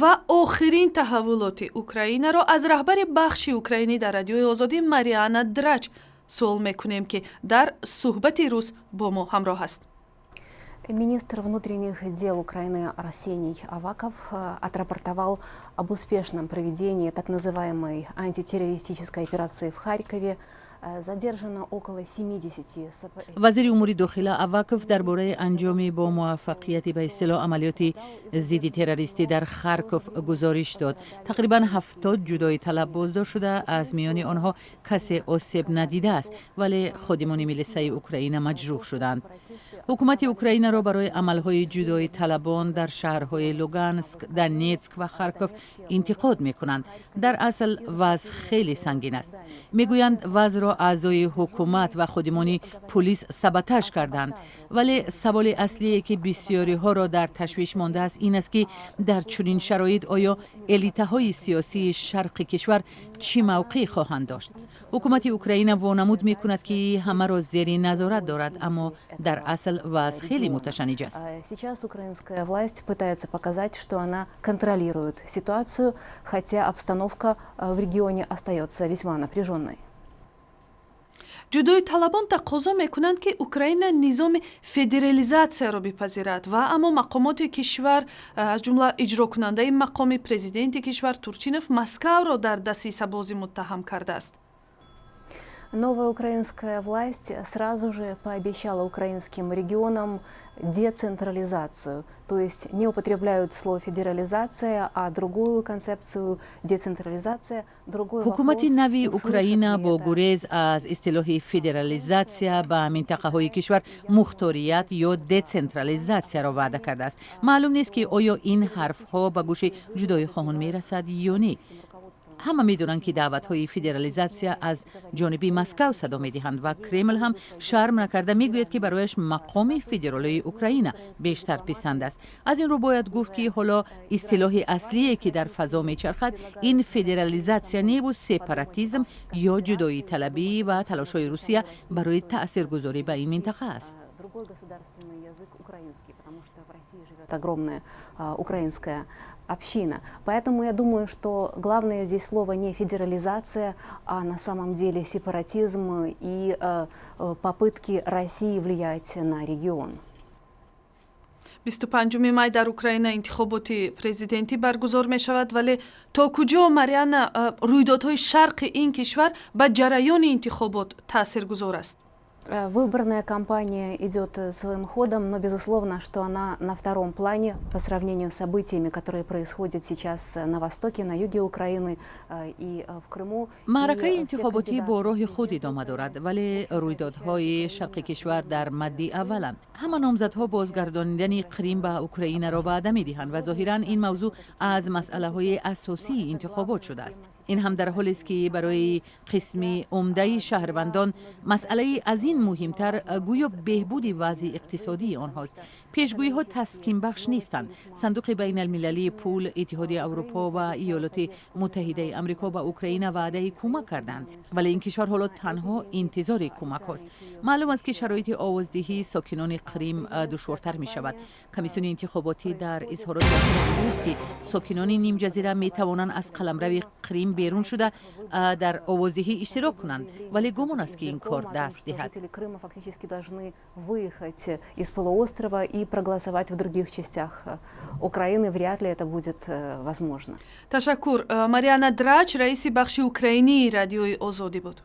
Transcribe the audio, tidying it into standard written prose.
Ва охирин таҳаввулоти Украинаро аз раҳбари бахши украинӣ дар Радиои Озодӣ Мариана Драч суол мекунем, ки дар суҳбати рӯз бо мо ҳамроҳ аст. Министр внутренних дел Украины Арсений Аваков отрапортовал об успешном проведении так называемой антитеррористической операции в Харькове. Задержано около 70. Вазири умури дохила Аваков дар бораи анҷоми бо муваффақияти ба истилоҳ амалиёти зидди террористӣ дар Харков гузориш дод. Тақрибан 70 ҷудоиталаб боздошт шуда, аз миёни онҳо касе осеб надидааст, вале ходимони милисаи Украина маҷрӯҳ шуданд. Ҳукумати Украинаро барои амалҳои ҷудоиталабон дар шаҳрҳои Луганск, Донетск ва Харков интиқод мекунанд. Дар асл вазъ хеле сангин аст. Мегӯянд, вазъро аъзои ҳукумат ва ходимони пулис саботаж карданд, вале саволи аслие, ки бисёриҳоро дар ташвиш мондааст, ин аст, ки дар чунин шароит оё элитаҳои сиёсии шарқи кишвар чӣ мавқеъ хоҳанд дошт? Ҳукумати Украина вонамуд мекунад, ки ҳамаро зери назорат дорад, аммо дар асл вазъ хеле муташанниҷ аст. Сейчас украинская власть пытается показать, что она контролирует ситуацию, хотя обстановка в регионе остается весьма напряженной. Ҷудоиталабон тақозо мекунанд, ки Украина низоми федерализатсияро бипазирад ва аммо мақомоти кишвар, аз ҷумла иҷрокунандаи мақоми президенти кишвар Турчинов, Москавро дар дасисабозӣ муттаҳам кардааст. Новая украинская власть сразу же пообещала украинским регионам децентрализацию. То есть не употребляют слово «федерализация», а другую концепцию – децентрализация. Другой Ҳукумати нави Украина бо гурез аз истилоҳи федерализатсия ба минтақаҳои кишвар мухторият ё децентрализатсияро ваъда кардааст. Маълум нест, ки оё ин ҳарфҳо ба гӯши ҷудоихоҳон мерасад ё не. Ҳама медонанд, ки даъватҳои федерализатсия аз ҷониби Москав садо медиҳанд ва Кремл ҳам шарм накарда мегӯяд, ки барояш мақоми федералии Украина бештар писанд аст. Аз ин рӯ бояд гуфт, ки ҳоло истилоҳи аслие, ки дар фазо мечархад, ин федерализатсия неву сепаратизм ё ҷудоиталабӣ ва талошҳои Русия барои таъсиргузорӣ ба ин минтақа аст. Другой государственный язык украинский, потому что в России живет огромная украинская община. Поэтому я думаю, что главное здесь слово не федерализация, а на самом деле сепаратизм и попытки России влиять на регион. 25 май дар Украина интихоботи президентӣ баргузор мешавад, вале то куҷо, Мариана, рӯйдодҳои шарқи ин кишвар ба ҷараёни интихобот таъсиргузор аст? Выборная кампания идет своим ходом, но, безусловно, что она на втором плане по сравнению с событиями, которые происходят сейчас на востоке, на юге Украины и в Крыму. Маъракаи интихоботӣ бо роҳи худ идома дорад, вале рӯйдодҳои шарқи кишвар дар мадди авваланд. Ҳама номзадҳо бозгардонидани Қрим ба Украинаро ваъда медиҳанд ва зоҳиран ин мавзӯъ аз масъалаҳои асосии интихобот шудааст. Ин ҳам дар ҳолест, ки барои қисми умдаи шаҳрвандон масъалаи аз ин муҳимтар гӯё беҳбуди вазъи иқтисодии онҳост. Пешгӯиҳо таскинбахш нестанд. Сандуқи байналмилалии пул, Иттиҳоди Аврупо ва Иёлоти Муттаҳидаи Амрико ба Украина ваъдаи кӯмак карданд, вале ин кишвар ҳоло танҳо интизори кӯмакҳост. Маълум аст, ки шароити овоздиҳии сокинони Қрим душвортар мешавад. Комиссиони интихоботӣ дар изҳороти охираш гуфт, ки сокинони нимҷазира метавонанд аз қаламрави Қрим берун шуда дар овоздиҳӣ иштирок кунанд, вале гумон аст, ки ин кор даст диҳад. Крыма фактически должны выехать из полуострова и проголосовать в других частях Украины. Вряд ли это будет возможно. Ташаккур. Мариана Драч, раиси бахши украинии Радиои Озодӣ буд.